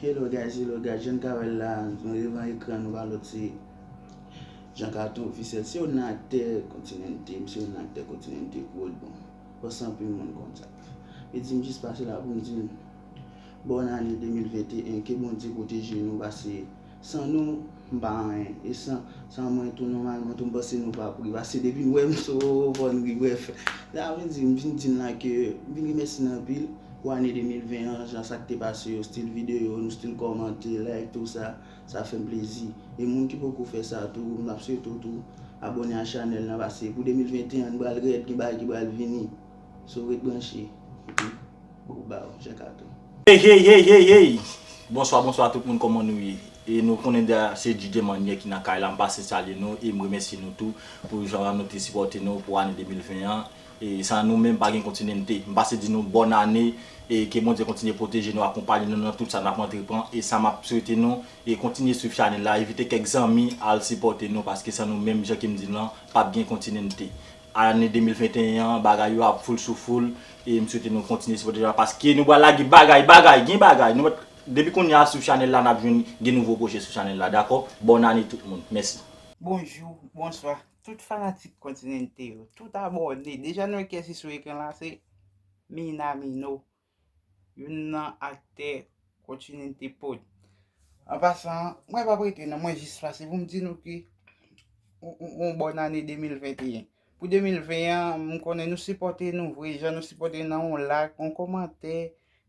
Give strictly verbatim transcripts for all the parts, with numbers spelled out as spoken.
Hello guys, hello guys, jan n ka wè l la, nou devan ekran, nou pa lòt se Jean Carton Officiel. Se youn nan aktè Continente, m se youn nan aktè Continente Prod. Bon, panse anpil moun konn sa. E di m jis pase la pou m di n bòn ane de mil venteyen, ke Bondye pwoteje nou, pase san nou, m pa anyen. E san, san mwen tou, nòmalman tou, m panse nou p ap ri, pase depi n wè m sou fò n ri, brèf. Sa vle di, m vin di n la ke m vin remèsye n anpil pou ane de mil ven an, jan sa k te pase yo, stil videyo, nou stil kòmante, like, tou sa, sa fè m plezi. E moun ki poko fè sa tou, m ap swete w tou abòne a chanèl lan, pase pou de mil venteyen an, n pral rèd, gen bagay ki pral vini. So, ret branche. Epi, bon, ba w, Jean Carton. Hey, hey, hey, hey, hey! Bonswa, bonswa tout moun, kòman nou ye? E nou konnen deja se D J Mannyè ki nan kay la, m pase salye nou e m remèsye nou tou pou jan nou te sipòte nou pou ane de mil ven an. E san nou menm pa gen Continente. M pase di nou bòn ane e ke Bondye kontinye pwoteje nou, akonpaye nou nan tout sa n ap antreprann. E sa m ap swete nou, e kontinye swiv chanèl la, envite kèk zanmi al sipòte nou, paske san nou menm, jan ke m di l lan, p ap gen Continente. Ane de mil venteyen an, bagay yo ap full sou full, e m swete nou kontinye sipòte nou, paske nou pral lage bagay, bagay, gen bagay. Nou mèt, depi kounye a sou chanèl la, n ap jwenn gen nouvo pwojè sou chanèl la, dakò? Bòn ane tout moun. Mèsi. Bonjou, bonswa, tout fanatik Continente yo, tout abòne. Deja nou wè kiyès ki sou ekran la, se Minamino, youn nan aktè Continente Prod. An pasan, mwen p ap rete non, mwen jis pase pou m di nou ke yon, yon, yon bòn ane de mil venteyen. Pou de mil ven an, m konnen nou sipòte nou vre, jan nou sipòte nan yon like, yon kòmantè,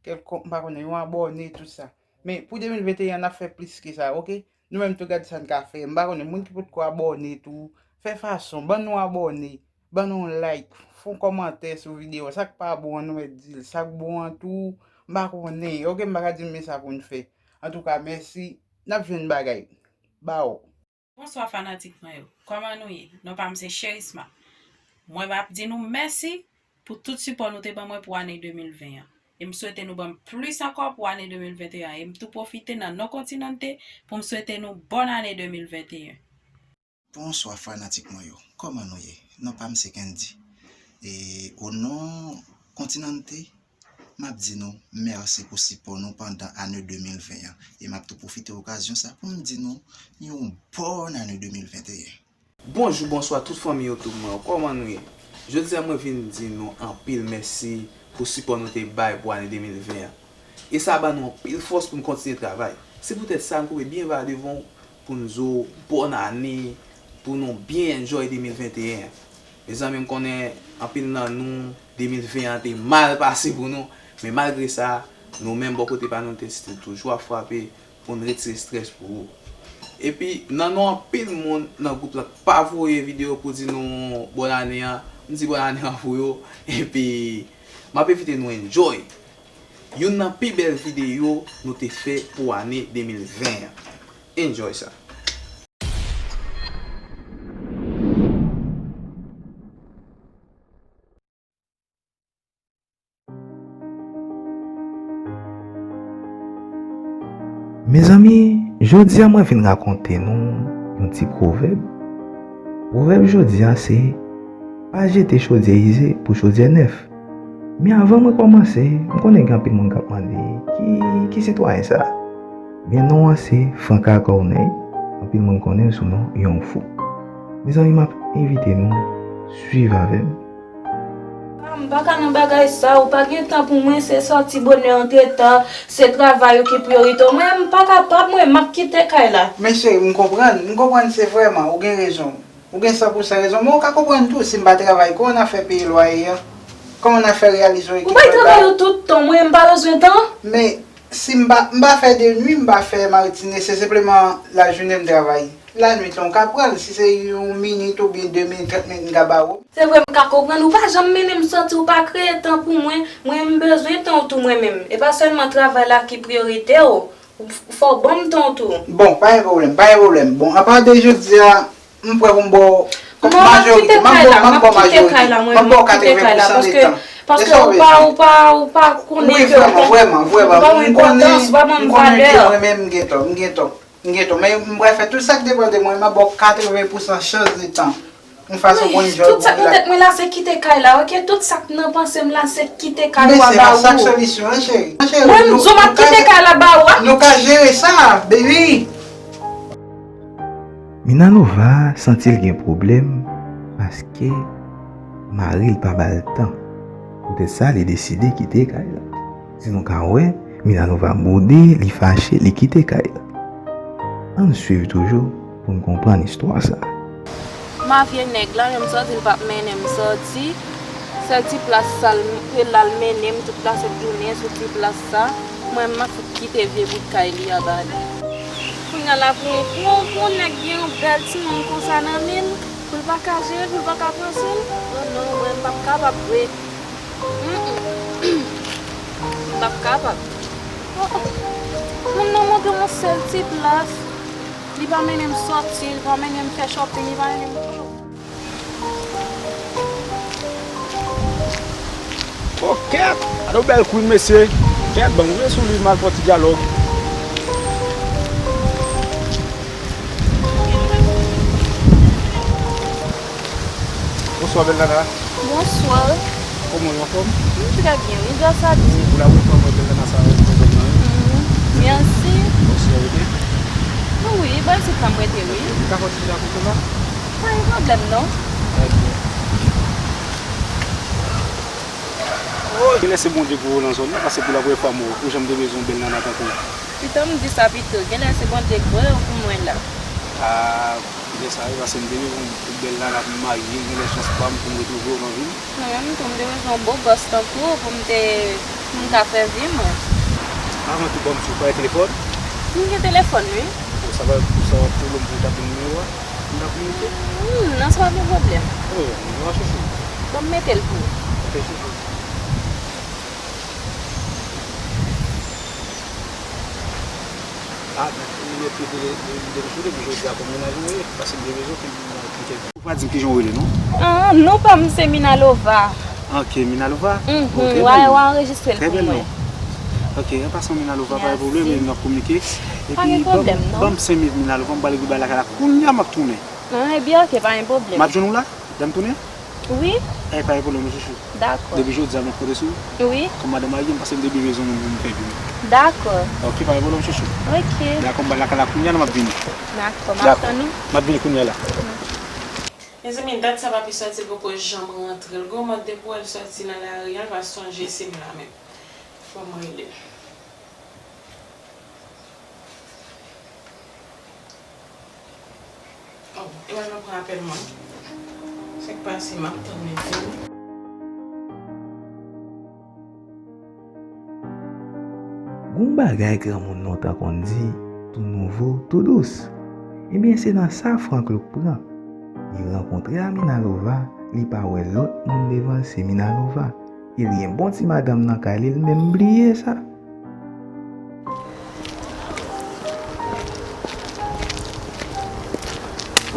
kèlkonk, m pa konnen, yon abòne, tout sa. Men pou de mil venteyen an, n ap fè plis ke sa, oke? Nou menm tou gade sa n ka fè. M pa konnen, moun ki potko abòne tou, fè fason, ban nou abòne, ban nou like, fè yon kòmantè sou videyo. Sa k pa bon an, nou mèt di l. Sa k bon an tou, m pa konnen. Oke, m pa ka di n men sa pou n fè. Antouka, mèsi. N ap jwenn bagay. Bawo. Bonswa fanatik mwen yo. Kòman nou ye? Non pa m se Cherisma. Mwen m ap di nou mèsi pou tout sipò nou te ban mwen pou ane de mil ven an. E m swete nou ban m plis ankò pou ane de mil venteyen an. E m tou pwofite nan non Continente pou m swete nou bòn ane de mil venteyen. Bonswa fanatik mwen yo. Kòman nou ye? Non pa m se Kendy. E o non Continente, m ap di nou mèsi pou sipò nou pandan ane de mil ven an. E m ap tou pwofite okazyon sa pou m di nou yon bòn ane de mil venteyen. Bonjou, bonswa tout fanmi YouTube mwen yo, kòman nou ye? Jodi a mwen vin di nou anpil mèsi pou sipò nou te bay pou ane de mil ven an. E sa ban nou anpil fòs pou n kontinye travay. Se poutèt sa n kouri byen va devan w pou n di w bòn ane, pou nou byen enjoy de mil venteyen an. Mezanmi, m konnen anpil nan nou, de mil ven an te mal pase pou nou, men malgre sa, nou menm bò kote pa nou, nou te still toujou ap frape pou n retire strès pou ou. Epi, nan non anpil moun nan gwoup la k pa voye videyo pou di nou bòn ane an, m di bòn ane an pou yo, epi m ap envite nou enjoy youn nan pi bèl videyo nou te fè pou ane de mil ven an. Enjoy sa. Mezanmi, jodi a mwen vin rakonte nou yon ti pwovèb. Pwovèb jodi a se, pa jete chodyè ize pou chodyè nèf. Men avan mwen kòmanse, m konnen gen anpil moun k ap mande, ki, ki sitwayen sa? Men non an se Franca Corneille, anpil moun konnen l sou non Young Fou. Mezanmi, m ap envite nou swiv avè m. Ah, m pa ka nan bagay sa, ou pa gen tan pou mwen, se sòti bonè, antre ta, se travay ou ki priyorite w. Mwen, m pa kapab, mwen, m ap kite kay la. Men cheri, m konprann, m konprann se vrèman, ou gen rezon. Ou gen san pou san rezon, men ou ka konprann tou, si m pa travay, kòman n a fè peye lwaye a? Kòman n a fè reyalize yon ekipman la? Ou bay travay ou tout tan, mwen, m pa bezwen tan. Men, si m pa, m pa fè de nwi, m pa fè matine, se senpleman lajounen m travay. Lannuit lan, ou ka pran l, si se yon minit oubyen de minit, trant minit, m ka ba ou. Se vre, m ka konprann, ou pa janm mennen m sòti, ou pa kreye tan pou mwen, mwen, m bezwen tan w tou mwen menm. E pa sèlman travay la ki priyorite w, fò w ban m tan w tou. Bon, pa gen pwoblèm, pa gen pwoblèm. Bon, apati de jodi a, m prè pou m ba w majorite, m ap ba w, m ap ba w majorite. M ap ba w katreven pousan de tan. Paske ou pa, ou pa, ou pa konnen ke ou pa yon enpòtans, ou pa ban m valè. Wi, vrèman, vrèman, vrèman. M konnen, m konnen ke mwen menm m gen tò, m gen tò. M gen tò, men m pral fè tout sa k depann de mwen, m ap ba w katreven pousan chans de tan. Yon fason pou enjoy, pou relax. Tout sa k nan tèt mwen la, se kite kay la, oke? Tout sa k nan panse m la, se kite kay ou a ba ou. Men se pa sa k solisyon an, cheri. Mwen, m di w m ap kite kay la ba ou a. Nou ka Sa, baby! Minalova santi l gen pwoblèm paske mari l pa ba l tan. Poutèt sa, li deside kite kay la. Si nou ka wè, Minalova boude, li fache, li kite kay la. Ann swiv toujou pou n konprann istwa sa. Ma vye nèg la, menm sòti, l p ap mennen m sòti. Sèl ti plas sa l, ke l al mennen m tout lasent jounen sou ti plas sa. Mwen, m ap fout kite vye bout kay li a ba li. Kounye a la pou, pou, pou yon nèg gen yon bèl timoun konsa nan men l, pou l pa ka jere l, pou l pa ka pran swen l. Non, non, mwen, m p ap kapab vre. Mm, mm. M p ap kapab. Oh, oh. Moun nan montre m yon sèl ti plas. Li pa mennen m sòti, li pa mennen m fè shopping, li pa mennen m. Oh, kèt! Gade yon bèl queen, mesye. Kèt, ban m vre sou li, m al fè yon ti dyalòg. Bonswa, bèl nana. Bonswa. Kòman w, anfòm? M trè byen, wi, gras a Dye. Se pou la premye fwa m wè bèl nana sa nan zòn nan, wi. Mhm. Mèsi. Ou si w rete? Wi, bò isit la m rete, wi. Ou ka fè yon ti chita kote la? Pa gen pwoblèm, non. Trè byen. Oh, genlè se Bondye ki voye w nan zòn nan, paske pou la premye fwa m wè w, ou janm te bezwen yon bèl nana tankou w. Pito m di sa pito, genlè se Bondye k voye w pou mwen la. Ah, genlè sa wi, paske m te bezwen yon bèl nana pou m marye, genlè chans pa m pou m retwouve w nan vi m. Mwen menm tou, m te bezwen yon bo bòs tankou w pou m te, pou m ka fè vi mwen. Avan tou, ban m si w pa gen telefòn? M gen telefòn, wi. Bon, sa va, sa va pwoblèm pou w tape nimewo a? M t ap monte. Hmm, non, sa pa gen pwoblèm. Oh, nimewo a chouchou. Ban m mete l pou ou. Ok, chouchou. Ah, men, ou mèt mete l, mete l sou li, pou jodi a, kòm mennaj mwen ye, paske m te bezwen pou m kite l. Ou pa di m kijan w rele, non? Ah, non pa m se Minalova. Ok, Minalova? Mhm, ok, w a, w a anrejistre l pou mwen. Trè bèl non. Ok, an pasan Minalova, pa gen pwoblèm, n ap kominike. Pa gen pwoblèm, non. Epi, ban m, ban m senk minit, Minalova, m prale goumen lakay la. Kounye a, m ap tounen. Ah, ebyen, ok, pa gen pwoblèm. M ap jwenn ou la? Lè m tounen? Wi. Eh, pa gen pwoblèm, chouchou. Dakò. Depi jodi a, m ap konte sou ou. Wi. Kòm madanm marye m, paske m te byen bezwen moun pou m fè vi m. Dakò. Ok, pa gen pwoblèm, chouchou. Ok. Dakò, m pral lakay la kounye a, m ap vini. Dakò, m ap tann ou. M ap vini kounye a la. Mezanmi, dat sa papi sòti l poko janm rantre. L gon mòd depi w wè l sòti nan lari a, l pa sonje se m la menm. Fò m rele l. Oh, e mwen nan pran apèl mwen. Sa k pase, m ap tann li vini. Gon bagay granmoun lontan konn di, tou nouvo, tou dous. Ebyen, se nan sa Frank Look pran. Li rankontre a Minalova, li pa wè lòt moun devan l, se Minalova. E li gen bon ti madanm nan kay li, l menm bliye sa.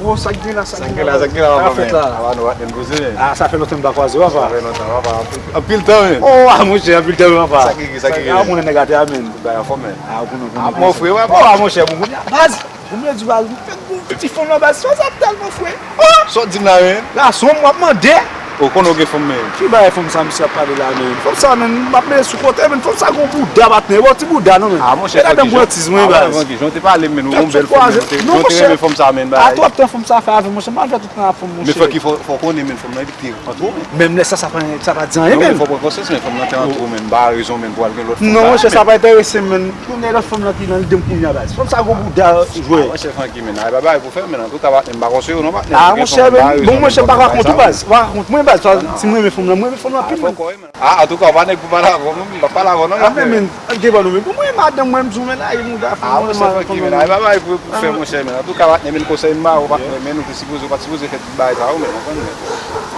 Oh, sa k gen la, sa k gen la, sa k gen la, papa, men. Sa fèt la. Apa nou pa t menm koze, men. Ah, sa fè lontan m pa kwaze w, papa. Sa fè lontan, papa. Anpil, anpil tan, men. Oh, ah, monchè, anpil tan, wi, papa. Sa k gen, sa k gen, men. Ah, moun nèg atè a, men. Tout bagay anfòm, men. Ah, ou konnen, ou konnen. Ah, mwen fre, papa. Oh, ah, monchè, bon, kounye a, baz. Ou vle di baz, ou fèk gon ti fanm nan baz, fanm sa tèlman fre. Oh! Sa w di m la, men? Gason, m w ap mande. Ou konnen w gen fanm, men. Ki bagay fanm sa misye ap pale la, men? Fanm sa, men, m ap mete sou kote, men. Fanm sa gon bouda, patnè. Bon, ti bouda, non, men. Ah, monchè, Francky, jan w te pale, men, ou gon bèl fanm, men. Ou te, ou te renmen fanm sa, men, bay. A twòp tan fanm sa fè avè m, monchè. M al fè tout tan ak fanm, monchè. Men Francky, fò, fò w konnen, men, fanm nan, li te antre w, men. Menm lè sa, sa pa, sa pa di anyen, men. Non, men fò w pran konsyans, men, fanm nan te antre w, men. M pa rezon, men, pou al gen lòt fanm. Non, monchè, sa pa enterese m, men. Kounye a, lòt fanm nan ki nan lide m kounye a, baz. Fanm sa gon bouda jwè. Ah, monchè, Francky, men, ay, pa bagay pou fè, men, antouka, patnè, m pa konseye w, non, patnè. Ah, monchè, men, bon, monchè, m pa ka kont ou, baz. M pa ka kont mwen, baz. Si m renmen fanm nan, mwen renmen fanm nan anpil, men. Ah, antouka, ou pa nèg pou pale avè w, non, m pa pale avè w, non, patnè. Ah, men, men, gen ban nou, men, bon, mwen, madanm mwen, m di w, men, la, e mouda fanm mwen, mwen, konn mwen. Ah, monchè, Francky, men, ay, pa bagay pou, pou fè, monchè, men. Antouka, patnè, men, konsèy m ba ou, patnè, men, nou te sipoze, ou pa t sipoze fè tout bagay sa yo, men, konprann, men.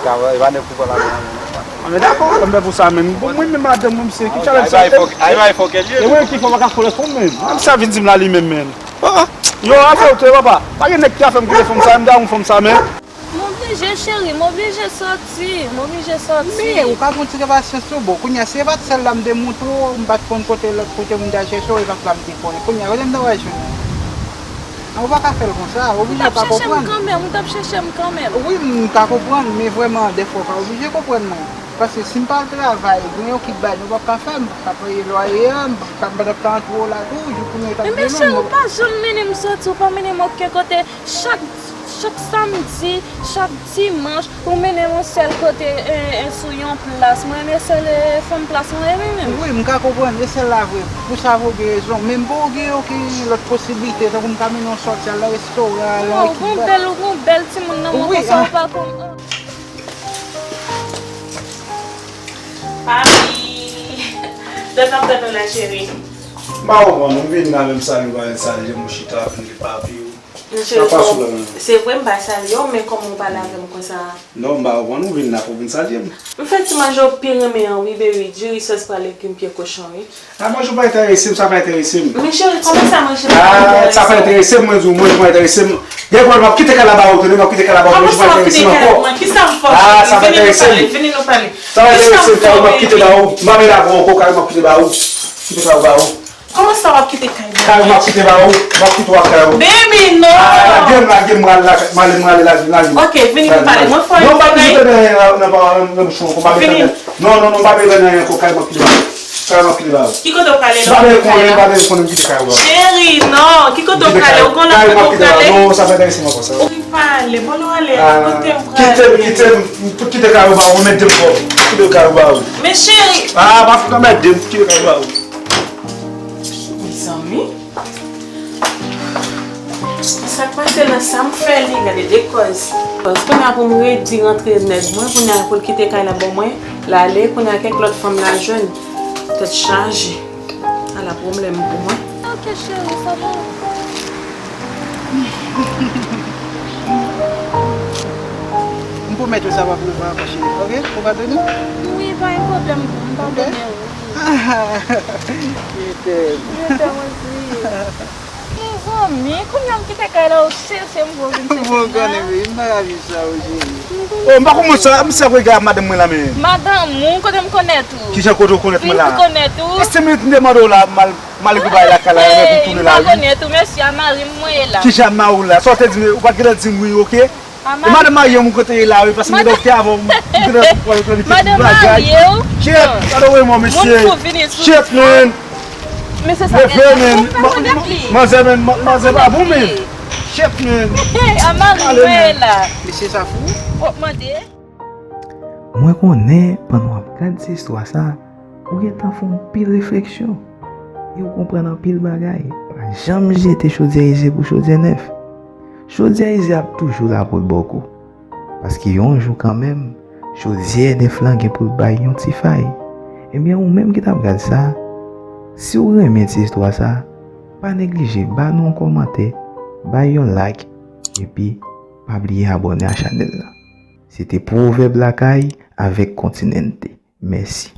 Antouka, e pa nèg pou pale avè w, non. Ah, men dakò, m bè pou sa menm. Bon, mwen menm madanm mwen, misye, ki challenge sa? Ay, bay fòk, ay, bay fòk, el ye. E mwen ki fò pa ka fò lòt fanm menm. Menm sa vin di m la li menm, menm. Ah, ah. Yo, afè w tou, papa. Pa gen nèg ki ka fè m kite fanm sa, m damou fanm sa, men. M oblije, cheri, m oblije sòti, m oblije sòti. Men, ou ka gon ti pasyans tou, bon, kounye a, si e pa t sèl la m te montre w, m pa t konn kote lòt kote moun t al chèche w, e pa t la m te konnen. Kounye a, kote m ta pral jwenn ou? Ou pa ka fè l konsa, oblije pa konprann. Ou t ap chèche m kanmenm, ou t ap chèche m kanmenm. Wi, m ka konprann, men vrèman, dèfwa, ou pa oblije konprann mwen. Paske si m pa al travay, gen yon kit bagay nou p ap ka fè, m p ap ka peye lwaye a, m p ap ka, m p ap ka antre w la tou, jou kounye yo t ap Men, men cheri, ou pa janm mennen m soti, ou pa mennen m okenn kote. Chak, chak samdi, chak dimanch, ou mennen m yon sèl kote, e, e, sou yon plas. Mwen renmen sèl, e, fanm plas mwen renmen menm. Wi, m ka konprann, e sèl la vre. Pou sa vre, w gen rezon. Men m pa wè gen okenn lòt posiblite, tankou m ka mennen w sòti, al nan restoran, al nan Non, ou gon bèl, ou gon bèl timoun nan men, konsa ou pa konn. Papi, lè n ap tann ou la, cheri. M pa konprann, ou vin la, menm salye w pa vin salye m, ou chita ap vin epapiye w. Sa pa sou la menm. Se vre, m pa salye w, men kòman ou pale avè m konsa? Non, m pa konprann, ou vin la pou vin salye m. M fè ti manje w pi renmen an, wi, baby. Diri sòs pwa legim pye kochon, wi. A, manje w pa enterese m, sa pa enterese m. Men cheri, kòman sa manje pa enterese w? A, sa pa enterese m, mwen di w, manje pa enterese m. Gen pwoblèm, m ap kite kay la ba ou, tande, m ap kite kay la ba ou, manje pa enterese m ankò. Kòman sa w ap kite kay la ba mwen? Kisa m fè w? A, sa pa enterese m. Vini nou pale, vini nou pale. Sa pa enterese m, kay ou m ap kite ba ou. M pa vle avè w ankò, kay ou m ap kite ba ou. Kite kay ou ba ou. Kòman sa w ap kite kay mwen? Kay ou m ap kite ba ou. M ap kite w ak kay ou. Baby, non! A, lage m, lage m, m ale, m ale, lage m, lage m. Ok, vini nou pale. Mwen fè yon Non, m pa bezwen tande anyen nan, nan, nan, nan bouch ou ankò, m pa bezwen tande. Non, non, non, m pa bezwen tande anyen ankò, kay ou m ap kite ba ou. Kay ou m ap kite ba ou. Ki kote w prale la? M pa bezwen konnen, m pa bezwen konnen, m kite kay ou ba ou. Cheri, non! Ki kote w prale? Ou konnen kote w prale? Non, sa pa enterese m ankò, sa. Ou pale, bon, nou ale. Kote w prale? Kite m, kite m, m kite kay ou ba ou, mwen mèt de m kò. Kite kay ou ba ou. Men cheri! A, pa fout anmède m, kite kay ou ba ou. Mezanmi. Sa k pase la, sa m fè li, gade de kòz. Kòz kounye a pou m redi rantre nèg mwen, kounye a pou l kite kay la ban mwen, l ale, kounye a kèk lòt fanm la jwenn. Tèt chaje. Ala pwoblèm pou mwen. Ok, cheri, sa bon. M pwomèt ou sa p ap rive ankò, cheri. Ok? Ou pa tande? Wi, pa gen pwoblèm, m pa tande ou. Mezanmi, kounye a m kite kay la, ou chèche m pou vin chèche m la. Bon, konnen, wi, m pa ka viv san ou, cheri. Oh, m pa konn sa, m se ap regle ak madanm mwen la, men. Madanm ou, kote m konèt ou? Kijan kote w konèt mwen la? Vin pou konèt ou. E senk minit m te mande w la, m al, m al regle bagay lakay la, men pou m tounen la, wi. M pa konèt ou, mesye, a mari m mwen ye la. Kijan mari w la? Sa w te di m, ou pa t gentan di m wi, ok? E madanm marye m kote ye la wi, paske m gentan okipe avè w, m gentan pral planifye tout bagay. Madanm marye w? Shit, gade w mò mesye. Shit, man. Mesye sa gen lè. Manzè, man, manzè pa bon, men. Shit, man. A mari mwen la. Mesye sa fou. Wap mande. Mwen konnen pandan w ap gad ti istwa sa, ou gentan fè yon pil refleksyon. E ou konprann anpil bagay. Pa janm jete chodyè ize pou chodyè nèf. Chodyè ize ap toujou la pou l ba w kou. Paske yon jou kanmenm, chodyè nèf lan gen pou l bay yon ti fay. Ebyen, ou menm ki t ap gad sa, si w renmen ti istwa sa, pa neglije ba nou yon kòmantè, bay yon like, epi pa bliye abòne a chanèl la. Se te Pwovèb Lakay avèk Continente. Mèsi.